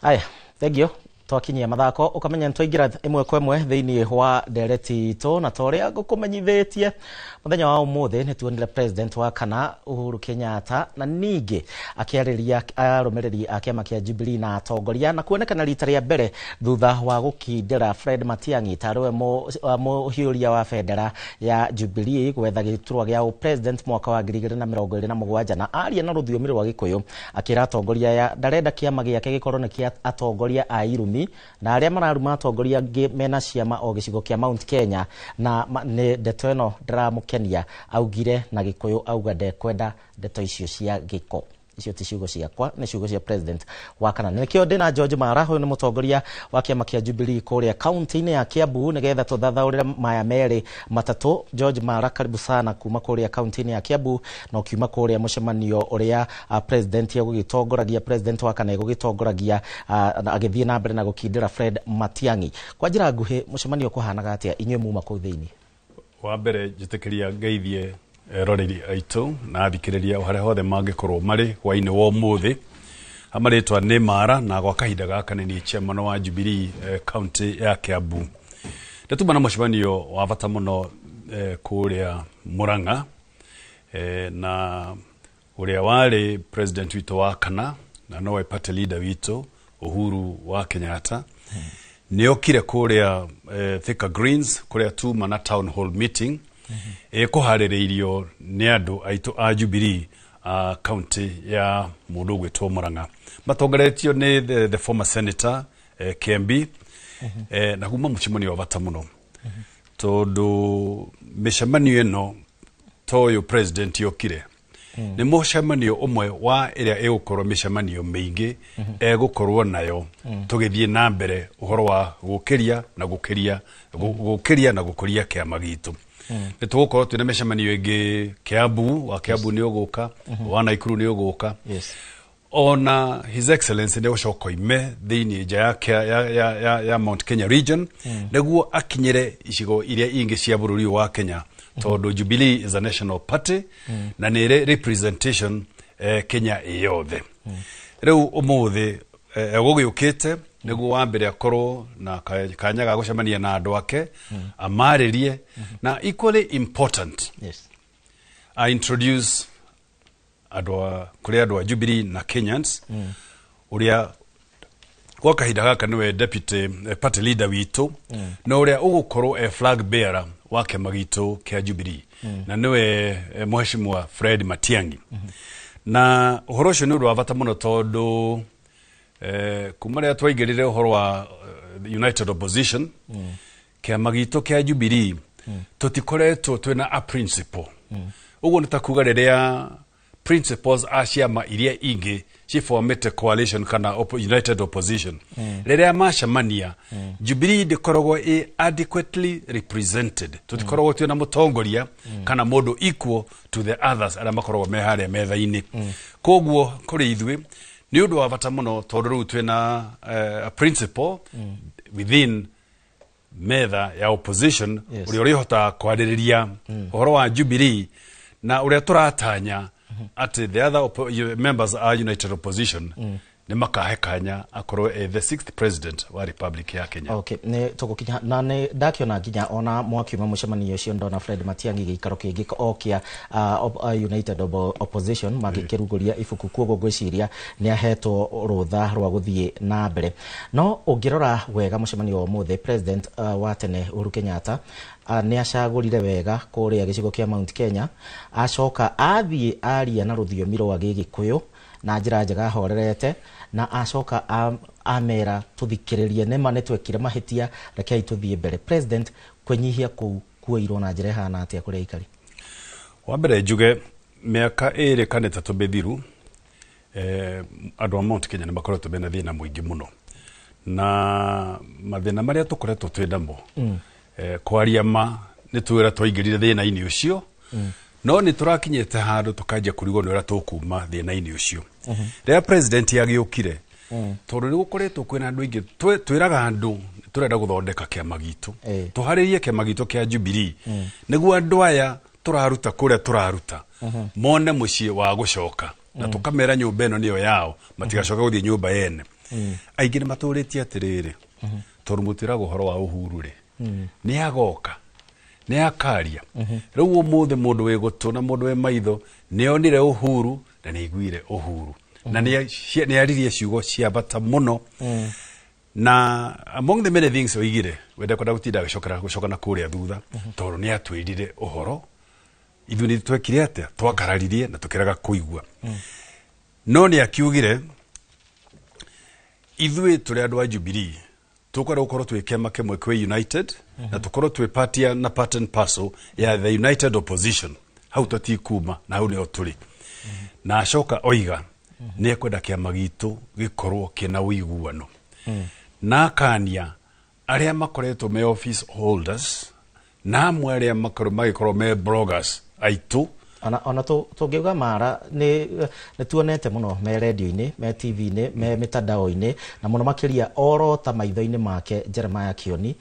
Aya, thank you. Twakinyia mathako ukamenya nitwaingira ĩmwe kwa ĩmwe thĩinĩ wa ndereti itũ, na ta ũrĩa ngũkũmenyithĩtie, mũthenya wa ũmũthĩ nĩ tuonire president wa kana Uhuru Kenyatta na ningĩ akĩarĩria arũmĩrĩri a kĩama kĩa Jubilee na atongoria, na kuonekana rita rĩa mbere thutha wa gũkindĩra Fred Matiang'i tarĩwe mũhiũria wa bendera ya Jubilee gwetha gĩturwa gĩa president mwaka wa 2027, na aria na rũthiomi rwa Gĩkũyũ akĩra atongoria aya ndarenda kĩama gĩake gĩkorwo nĩ kĩa atongoria a irumi na arĩa mararuma atongoria angĩ mena ciama o gĩcigo kĩa Mount Kenya, na nĩ ndeto ĩno ndĩramũkenia, augire na Gĩkũyũ, auga ndekwenda ndeto icio cia gĩko. Icio ti ciugo ciakwa, nĩ ciugo cia president wa kana. Nĩkĩo ndĩna George Mara, ũyũ nĩ mũtongoria wa kĩama kĩa Jubilee kũrĩa kaunti-inĩ ya Kiambu, nĩgetha tũthathaũrĩre maya merĩ matatũ. George Mara, karibu sana kuma kũrĩa kaunti-inĩ ya Kiambu, na ũkiuma kũrĩa mũcemanio ũrĩa president egũgĩtongoragia, president wa kana egũgĩtongoragia, agĩthiĩ na mbere na gũkindĩra Fred Matiang'i. Kwa njĩra nguhĩ, mũcemanio kũhanaga atĩa inyuĩ muma kũu thĩinĩ? Wa mbere njĩtĩkĩria ngeithie eroreri aitũ na athikĩrĩria o harĩa hothe mangĩkorwo marĩ hwainĩ wa ũmũthĩ. Amarĩtwa nĩ Mara, na gwa kahinda gaka nĩ niĩ chairman wa Jubilee county ya Kiambu. Ndatuma na mũcemanio wa bata mũno kũrĩa Murang'a, na ũrĩa warĩ president witũ wa kana na nowe party leader witũ Uhuru wa Kenyatta nĩ okire kũrĩa Thika Greens, kũrĩa tuma na town hall meeting ĩkũharĩrĩirio nĩ andũ aitũ a Jubilee a county ya mũndũ ũgwĩtwo Murang'a, matongoretio nĩ the former senator KMB, na kuma mũcemanio wa bata mũno, tondũ mĩcemanio ĩno ta ũyũ president yokire nĩ mũcemanio ũmwe wa ĩrĩa ĩgũkorwo mĩcemanio mĩingĩ egũkorwo nayo tũgĩthiĩ na mbere ũhoro wa gũkĩria na gũkĩria gũkĩria na gũkũria kĩama gitũ. Nĩ tũgũkorwo twĩna mĩcemanio ĩngĩ Kiambu, wa Kiambu nĩ ũgũka, wa Naikuru nĩ ũgũka, ona His Excellency nĩ gũcoka oime thĩinĩ nja ya Mount Kenya region nĩguo akinyĩre icigo iria ingĩ cia bũrũri ũyũ wa Kenya, tondũ Jubilee is a national party na nĩ ĩrĩ representation Kenya ĩyothe. Rĩu ũmũthĩ egũgĩũkĩte nĩguo wa mbere akorwo na kanya ga gũcemania na andũ ake, amarĩrie, na equally important, I introduce andũ a kũrĩ andũ a Jubilee na Kenyans ũrĩa gwa kahinda gaka nĩwe deputy party leader witũ na ũrĩa ũgũkorwo e flag bearer wa kĩama gitũ kĩa Jubilee, na nĩwe Mheshimiwa Fred Matiang'i. Na ũhoro ũcio nĩ ũndũ wa bata mũno, tondũ kuma rĩrĩa twaingĩrire ũhoro wa United Opposition, kĩama gitũ kĩa Jubilee tũtikoretwo twĩna a principle. Ũguo nĩ ta kuga rĩrĩa principles a ciama iria ingĩ ciformĩte coalition kana united opposition, rĩrĩa macemania, Jubilee ndĩkoragwo ĩ adequately represented. Tũtikoragwo twĩna mũtongoria kana mũndũ equal to the others arĩa makoragwo me harĩa metha-inĩ. Koguo kũrĩ ithuĩ nĩ ũndũ wa bata mũno, tondũ rĩu twĩna a principle within metha ya opposition ũrĩa ũrĩhotaga kwarĩrĩria ũhoro wa Jubilee na ũrĩa tũratanya atĩ the other members a united opposition nĩ makahe kanya akorwo e the sixth president wa Republic ya Kenya. Okay, nĩ tũgũkinya na nĩ ndakiona nginya ona mwakiuma mũcemanio ũcio ndona Fred Matiang'i gĩikaro kĩngĩ o kĩa United Opposition magĩkĩrugũria ibuku, kuoguo ngwĩciria nĩ ahetwo rũtha rwa gũthiĩ na mbere. No ũngĩrora wega mũcemanio wa ũmũthĩ, president wa tene Uhuru Kenyatta nĩ acagũrire wega kũrĩa gĩcigo kĩa Mount Kenya, acoka athiĩ aria na rũthiomi rwa Gĩgĩkũyũ na njĩra njega ahorerete, na acoka amera tũthikĩrĩrie, nĩma nĩ twekire mahĩtia, rekei tũthiĩ mbere. President kwĩnyihia kũu kuoirwo na njĩra ĩhana atĩa kũrĩa aikari? Wa mbere njuge mĩaka 2 kana 3 mĩthiru, andũ a Mount Kenya nĩ makoretwo mena thĩna mũingĩ mũno, na mathĩna marĩa tũkoretwo twĩ namo, kwaria ma, nĩ twĩra twaingĩrire thĩna-inĩ ũcio, no nĩ tũrakinyĩte handũ tũkanjia kũrigwo nĩ ũrĩa tũkuma thĩna-inĩ ũcio. Rĩrĩa president agĩũkire, tondũ nĩ gũkoretwo kwĩna andũ aingĩ, twĩraga andũ tũrenda gũthondeka kĩama gitũ, tũharĩrie kĩama gitũ kĩa Jubilee nĩguo andũ aya tũraruta kũrĩa tũraruta mone mũciĩ wa gũcoka, na tũkamera nyũmba ĩno nĩyo yao, matigacoka gũthiĩ nyũmba yene. Aingĩ nĩ matũrĩtie atĩrĩrĩ, tondũ mũtwĩraga ũhoro wa Uhuru rĩ, nĩ agoka, nĩ akaria. Rĩu ũmũthĩ mũndũ wĩ gũtũ na mũndũ wĩ maitho nĩ onire Uhuru na nĩ aiguire Uhuru na nĩ aririe ciugo cia bata mũno. Na among the many things oigire, wenda kwenda gũtinda agĩcokera gũcoka na kũrĩa thutha, tondũ nĩ atwĩrire ũhoro ithuĩ nĩ twekire atĩa, twakararirie na tũkĩrega kũigua. No nĩ akiugire ithuĩ tũrĩ andũ a Jubilee tũkwenda gũkorwo twĩ kĩama kĩmwe kwĩ united, na tũkorwo twĩ party na part and parcel ya the united opposition. Hau tũtikuma na hau nĩho tũrĩ. Na acoka oiga nĩ ekwenda kĩama gitũ gĩkorwo kĩna ũiguano, na akania arĩa makoretwo me office holders na amwe arĩa makorwo magĩkorwo me bloggers aitũ. Ona tũngiuga mara nĩ tuonete mũno me radio-inĩ, me TV-inĩ, me mĩtandao-inĩ, na mũno makĩria oro ta maitho-inĩ make Jeremiah Kioni,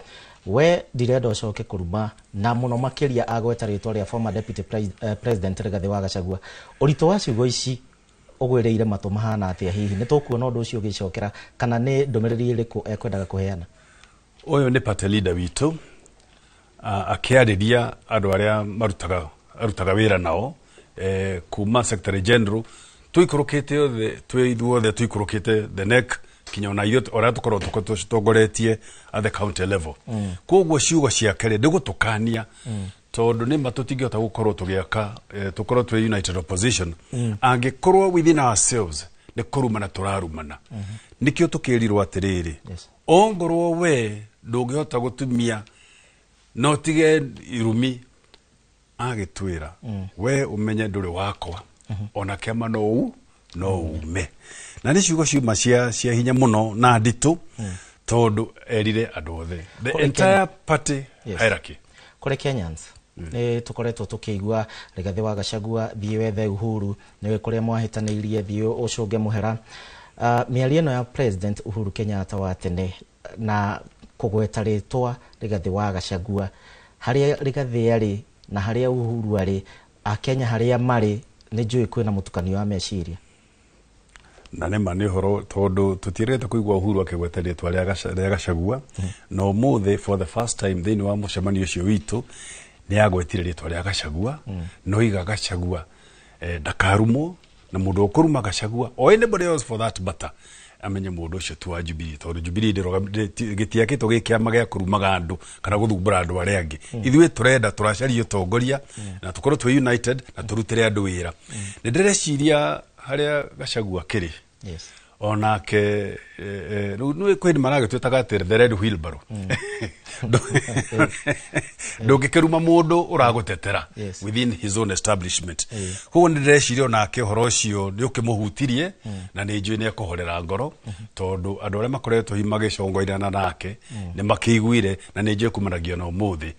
we ndirenda ũcoke kũruma, na mũno makĩria agweta rĩtwa rĩa former deputy president Rigathĩ wa Gachagua. Ũritũ wa ciugo ici ũgwĩrĩire matũ mahana atĩa? Hihi nĩ tũkuona ũndũ ũcio ũgĩcokera, kana nĩ ndũmĩrĩri ĩrĩkũ ekwendaga kũheana? Ũyũ nĩ party leader witũ, akĩarĩria andũ arĩa marutaga arutaga wĩra nao, kuma secretary general tũikũrũkĩte othe, twĩ ithuothe tũikũrũkĩte the neck kinya ona ithuĩ ũrĩa tũkorwo tũtongoretie at the county level. Koguo ciugo ciake rĩ, nĩ gũtũkania, tondũ nĩ ma tũtingĩhota gũkorwo tũgĩaka, tũkorwo twĩ united opposition angĩkorwo within ourselves nĩ kũrumana tũrarumana. Nĩkĩo tũkĩrirwo atĩrĩrĩ, ongorwo we ndũngĩhota gũtumia no tige irumi, agĩtwĩra we ũmenye ndũrĩ wakwa, ona kĩama no ume. Na nĩ ciugo ciuma cia hinya mũno na nditũ, tondũ erire andũ othe, the entire party hierarchy. Kũrĩ Kenyans nĩ tũkoretwo tũkĩigua Rigathĩ wa Gachagua, thiĩ wethe Uhuru, nĩwe kũrĩa mwahĩtanĩirie, thiĩ ũcũnge mũhera. Mĩario ĩno ya President Uhuru Kenyatta wa tene na kũgweta rĩtwa Rigathĩ wa Gachagua, harĩa Rigathĩ arĩ na harĩa Uhuru arĩ, Akenya harĩa marĩ, nĩ njũĩ kwĩna mũtukanio wa meciria. Na nĩ ma nĩ ũhoro, tondũ tũtiĩrĩgĩte kũigua Uhuru akĩgweta rĩtwa rĩa Gachagua, na ũmũthĩ for the first time thĩinĩ wa mũcemanio ũcio witũ nĩ agwetire rĩtwa rĩa Gachagua. No iga Gachagua ndakarumwo, na mũndũ ũkũruma Gachagua or anybody else for that matter amenye mũndũ ũcio ti wa Jubilee, tondũ Jubilee gĩtiakĩtwo gĩ kĩama gĩa kũrumaga andũ kana gũthumbũra andũ arĩa angĩ. Ithuĩ tũrenda tũracaria ũtongoria na tũkorwo twĩ united na tũrutĩre andũ wĩra. Nĩ ndĩreciria harĩa Gachagua akĩrĩ, onake rĩu nĩ kwĩ maragĩtwĩtaga atĩ the red wheelbarrow. Ndũngĩkĩruma mũndũ ũragũtetera within his own establishment. Koguo nĩ ndĩreciria onake ũhoro ũcio nĩ ũkĩmũhutirie, na nĩ njũĩ nĩ ekũhorera ngoro, tondũ andũ arĩa makoretwo hihi magĩcongoirana nake nĩ makĩiguire, na nĩ njũĩ kumanagia na ũmũthĩ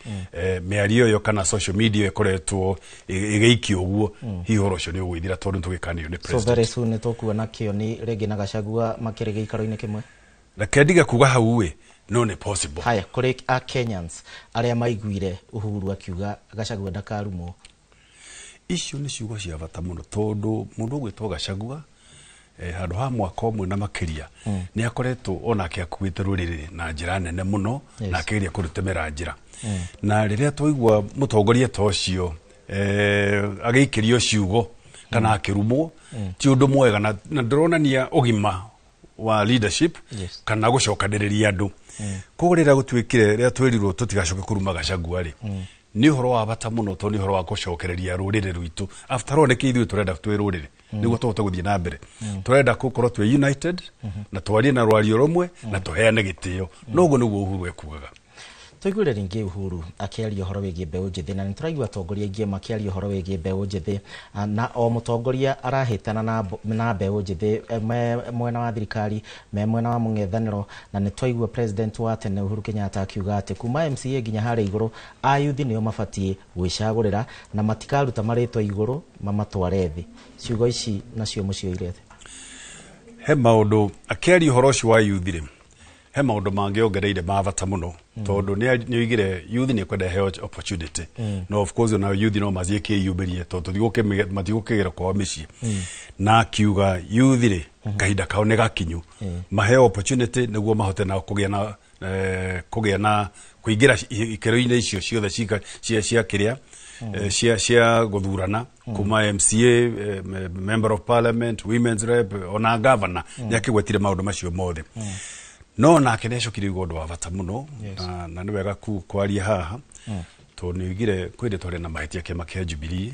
mĩario ĩyo kana social media ĩkoretwo ĩgĩikio ũguo, hihi ũhoro ũcio nĩ ũgwĩthira, tondũ nĩ tũgĩkanio nĩ So president. Very soon nĩ tũkuona Kioni rĩngĩ na Gachagua makĩrĩ gĩikaro-inĩ kĩmwe? Reke ndige kuga hau ĩ, no nĩ possible. Haya, kũrĩ a Kenyans arĩa maiguire Uhuru akiuga Gachagua ndakarumwo. Icio nĩ ciugo cia bata mũno, tondũ mũndũ ũgwĩtwo Gachagua, handũ ha mwaka ũmwe na makĩria nĩ akoretwo onake akuĩte rũrĩrĩ na njĩra nene mũno, na akĩgeria kũrũtemera njĩra. Na rĩrĩa twaigua mũtongoria ta ũcio agĩikĩrio ciugo kana akĩrumwo, ti ũndũ mwega, na ndĩronania ũgima wa leadership kana gũcokanĩrĩria andũ. Koguo rĩrĩa gũtuĩkire, rĩrĩa twĩrirwo tũtigacoke kũruma Gachagua rĩ, nĩ ũhoro wa bata mũno, tondũ nĩ ũhoro wa gũcokereria rũrĩrĩ rwitũ. After all, nĩkĩ ithuĩ tũrenda twĩ rũrĩrĩ nĩguo tũhote gũthiĩ na mbere? Tũrenda gũkorwo twĩ united na twarie na rwario rũmwe na tũheane gĩtĩo. No ũguo nĩguo Uhuru ekugaga. Tũiguire rĩngĩ Uhuru akĩaria ũhoro wĩgiĩ mbeũ njĩthĩ, na nĩ tũraigua atongoria aingĩ makĩaria ũhoro wĩgiĩ mbeũ njĩthĩ. Na o mũtongoria arahĩtana na mbeũ njĩthĩ, me mwena wa thirikari, me mwena wa mũng'ethanĩro. Na nĩ twaigua president wa tene Uhuru Kenyatta akiuga atĩ kuma MCA nginya harĩa igũrũ, ayuthi nĩo mabatiĩ gwĩcagũrĩra na matikaruta marĩtwa igũrũ mamatware thĩ. Ciugo ici nacio mũcioire atĩa? He maũndũ akĩaria ũhoro ũcio wa yuthi rĩ, he maũndũ mangĩ ongereire ma bata mũno, tondũ nĩ oigire yuthi nĩ kwenda heo opportunity. No of course ona yuthi no mathiĩ kĩyumĩrie, tondũ matigũkĩgera kwao mĩciĩ. Na akiuga yuthi rĩ Kahinda kao nĩ gakinyu, maheo opportunity nĩguo mahote nao kũgĩa na kũgĩa na kũingĩra ikĩro-inĩ icio ciothe cia kĩrĩa cia gũthurana, kuma MCA, member of parliament, women's rep, ona governor. Nĩ akĩgwetire maũndũ macio mothe, no nake nĩ acokire igua ũndũ wa bata mũno, na nĩ wega kwaria haha, tondũ nĩ oigire kwĩ twarĩ na mahĩtia kĩama kĩa Jubilee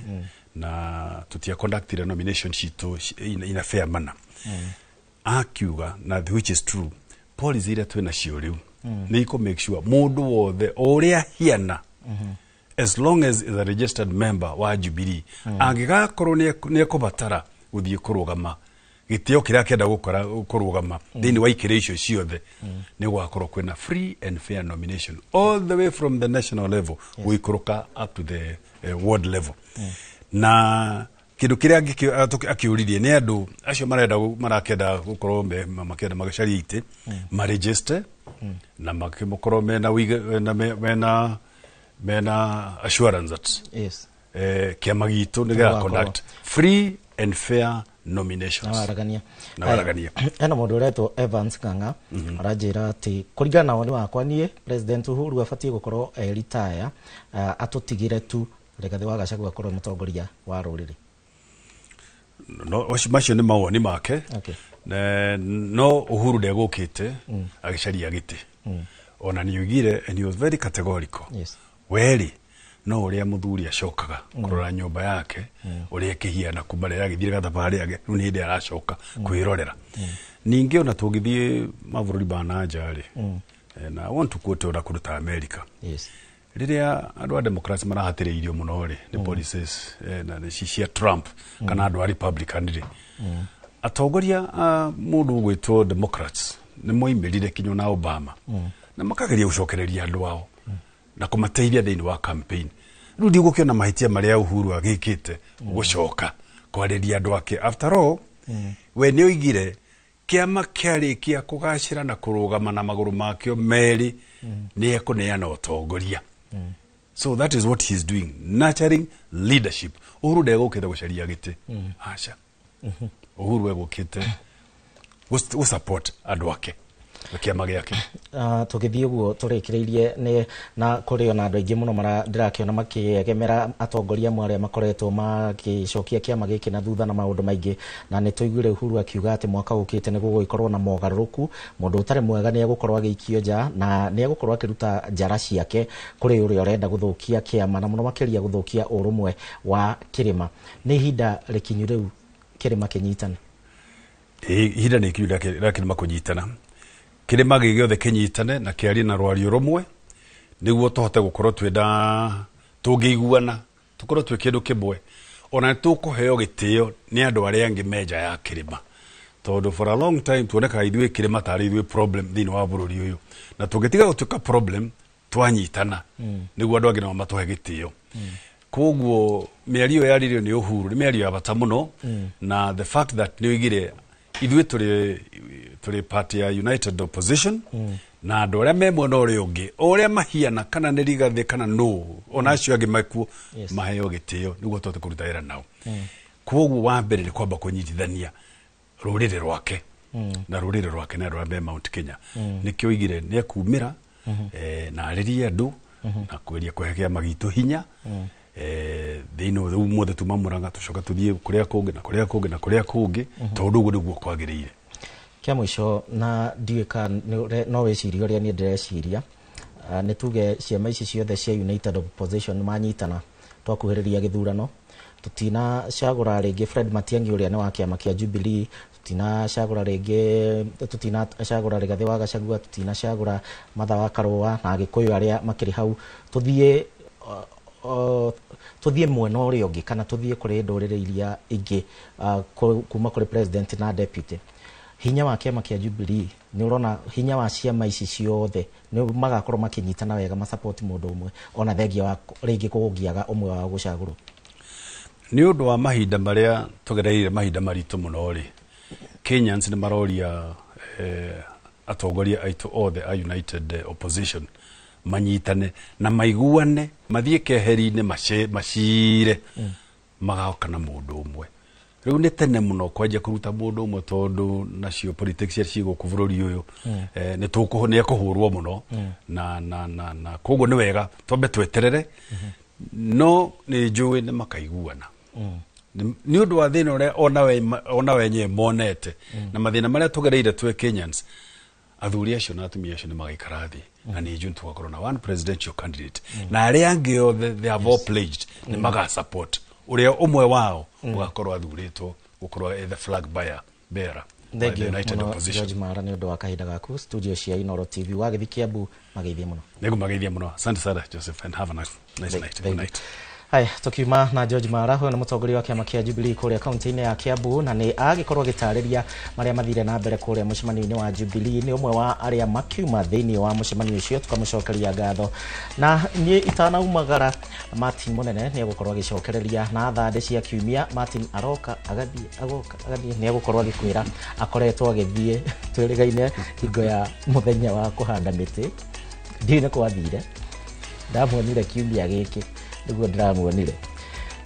na tũtia conductire nomination citũ in a fair manner. Akiuga na which is true, policy iria twĩ nacio rĩu nĩ ikũ make sure mũndũ wothe o ũrĩa hiana, as long as is a registered member wa Jubilee, angĩgakorwo nĩ ekũbatara gũthiĩ kũrũgama gĩtĩo kĩrĩa akĩenda gũkora kũrũgama thĩinĩ wa ikĩro icio ciothe, nĩ gũgakorwo kwĩna free and fair nomination all the way from the national level gũikũrũka up to the ward level. Na kĩndũ kĩrĩa akĩũririe nĩ andũ acio marenda marakĩenda gũkorwo makĩenda magĩcaria itĩ, maregister na makĩkorwo mena mena assurance that kĩama gitũ nĩ gĩga Nĩgũgakorwo. conduct free and fair nominations. Na waragania. Na waragania. Hena mũndũ ũretwo Evans Ng'ang'a aranjĩra atĩ kũringana na woni wakwa niĩ, President Uhuru abatiĩ gũkorwo e retire, atũtigĩre tu Rigathĩ wa Gachagua akorwo mũtongoria wa rũrĩrĩ. No, macio nĩ mawoni make. No Uhuru ndegũkĩte agĩcaria gĩtĩ, ona nĩ oigire, and he was very categorical, werĩ no ũrĩa mũthuri acokaga kũrora nyũmba yake ũrĩa ĩkĩhiana kuma rĩrĩa agĩthiire gathabarĩ age, rĩu nĩ hĩndĩ aracoka kwĩrorera. Ningĩ ona tũngĩthiĩ mabũrũri ma na nja rĩ, na I want to quote ona kũndũ ta America, rĩrĩa andũ a Democrats marahatĩrĩirio mũno rĩ nĩ policies na nĩ cia Trump kana andũ a Republican rĩ, atongoria a mũndũ ũgwĩtwo Democrats nĩ moimĩrire kinya na Obama na makageria gũcokereria andũ ao na kũmateithia thĩinĩ wa campaign. Rĩu ndigũkĩona mahĩtia marĩa Uhuru agĩkĩte gũcoka kwarĩria andũ ake. After all, we nĩ oigire kĩama kĩarĩkia kũgacĩra na kũrũgama na magũrũ makĩo merĩ, nĩ ekũneana ũtongoria. So that is what he's doing, nurturing leadership. Uhuru ndegũkĩte gũcaria gĩtĩ, aca. Uhuru egũkĩte gũ support andũ ake na kĩama gĩake. Tũgĩthiĩ ũguo tũrĩkĩrĩirie nĩ na kũrĩ ona andũ aingĩ mũno ndĩrakĩona makĩegemera atongoria amwe arĩa makoretwo magĩcokia kĩama gĩkĩ na thutha na maũndũ maingĩ, na nĩ tũiguire Uhuru akiuga atĩ mwaka ũkĩte nĩ gũgũgĩkorwo na mogarũrũku, mũndũ ũtarĩ mwega nĩ egũkorwo agĩikio nja na nĩ egũkorwo akĩruta njara ciake kũrĩ ũrĩa ũrenda gũthũkia kĩama na mũno makĩria gũthũkia ũrũmwe wa kĩrĩma. Nĩ ihinda rĩkinyu rĩu kĩrĩma kĩnyitane? Ĩ, ihinda nĩ ikinyu rĩa kĩrĩma kũnyitana, kĩrĩma gĩ gĩothe kĩnyitane na kĩarie na rwario rũmwe, nĩguo tũhote gũkorwo twĩna tũngĩiguana, tũkorwo twĩ kĩndũ kĩmwe, ona nĩ tũkũheo gĩtĩo nĩ andũ arĩa angĩ me nja ya kĩrĩma, tondũ for a long time tuonekaga ithuĩ kĩrĩma tarĩ ithuĩ problem thĩinĩ wa bũrũri ũyũ, na tũngĩtiga gũtuĩka problem twanyitana, nĩguo andũ angĩ nao matũhe gĩtĩo. Koguo mĩario yaririo nĩ Uhuru nĩ mĩario ya bata mũno, na the fact that nĩ oigire ithuĩ tũrĩ party ya united opposition, na andũ arĩa me mwena ũrĩa ũngĩ, o ũrĩa mahiana, kana nĩ Rigathĩ kana nũ, ona acio angĩ mekuo, maheo gĩtĩo nĩguo tũhote kũruta wĩra nao. Koguo wa mbere nĩ kwamba kũnyitithania rũrĩrĩ rwake na rũrĩrĩ rwake na andũ arĩa me Mount Kenya. Nĩkĩo oigire nĩ ekumĩra na arĩrie andũ na kũgeria kũhe kĩama gitũ hinya thĩinĩ rĩu mothe tuma Murang'a, tũcoka tũthiĩ kũrĩa kũngĩ na kũrĩa kũngĩ na kũrĩa kũngĩ, tondũ ũguo nĩguo kwagĩrĩire. Kĩa mũico, na ndiũĩ kana no wĩcirie ũrĩa niĩ ndĩreciria, nĩ tuge ciama ici ciothe cia united opposition manyitana, twakuhĩrĩria gĩthurano, tũtinacagũra rĩngĩ Fred Matiang'i ũrĩa nĩ wa kĩama kĩa Jubilee, tũtinacagũra rĩngĩ, tũtinacagũra Rigathĩ wa Gachagua, tũtinacagũra Martha wa Karũa na Agĩkũyũ arĩa makĩrĩ hau, tũthiĩ tũthiĩ mwena ũrĩa ũngĩ kana tũthiĩ kũrĩ ndũrĩrĩ iria ingĩ, kuma kũrĩ president na deputy, hinya wa kĩama kĩa Jubilee, nĩ ũrona hinya wa ciama ici ciothe nĩ magakorwo makĩnyitana wega masupport mũndũ ũmwe, ona thengia wa rĩngĩ kũngĩaga ũmwe wao gũcagũrwo? Nĩ ũndũ wa mahinda marĩa tũgereire, mahinda maritũ mũno rĩ, Kenyans nĩ maroria atongoria aitũ othe a united opposition manyitane na maiguane, mathiĩ keheri-inĩ macire magoka na mũndũ ũmwe. Rĩu Rĩu nĩ tene mũno kwanjia kũruta mũndũ ũmwe tondũ nacio politics iria ciĩ gũkũ bũrũri ũyũ, nĩ tũkũ nĩ ekũhũrwo mũno na na na na koguo nĩ wega twambe tweterere, no nĩ njũĩ nĩ makaiguana nĩ ũndũ wa thĩna ũrĩa ona wenyewe monete na mathĩna marĩa tũgereire twĩ Kenyans. Athuri acio na atumia acio nĩ magaikara thĩ na nĩ njũĩ tũgakorwo na one presidential candidate, na arĩa angĩ othe, they have all pledged nĩ maga support ũrĩa ũmwe wao ũgakorwo athurĩtwo gũkorwo e the flag bearer wa the Thank you United mũno Opposition. George Mara nĩ ũndũ wa kahinda gaku studio cia Inooro TV. Wagĩthiĩ Kiambu, mageithie mũno. Nĩngũmageithia mũno. Asante sana, Joseph, and have a nice night. Thank Good you. night. Haya, tukiuma na George Mara, huyo nĩ mũtongoria wa kĩama kĩa Jubilee kũrĩa kaunti-inĩ ya Kiambu, na nĩ agĩkorwo agĩtarĩria marĩa mathire na mbere kũrĩa mũcemanio-inĩ wa Jubilee. Nĩ ũmwe wa arĩa makiuma thĩinĩ wa mũcemanio ũcio, tũkamũcokeria ngatho. Na niĩ itanaumagara, Martin Mũnene nĩ egũkorwo agĩcokereria na thandĩ cia kiumia. Martin aroka agathiĩ, agoka agathiĩ, nĩ egũkorwo agĩkwĩra akoretwo agĩthiĩ twĩrĩgaine hingo ya mũthenya wa kũhanda mĩtĩ. Ndiũĩ nĩ kwathire, ndamuonire kiumia gĩkĩ, nĩguo ndĩramuonire.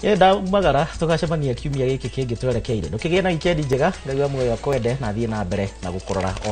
Ĩ ndaumagara, tũgacemania kiumia gĩkĩ kĩngĩ twerekeire. Ndũkĩgĩe na wikendi njega. Ngai wa muoyo akwende na athiĩ na mbere na gũkũrora o.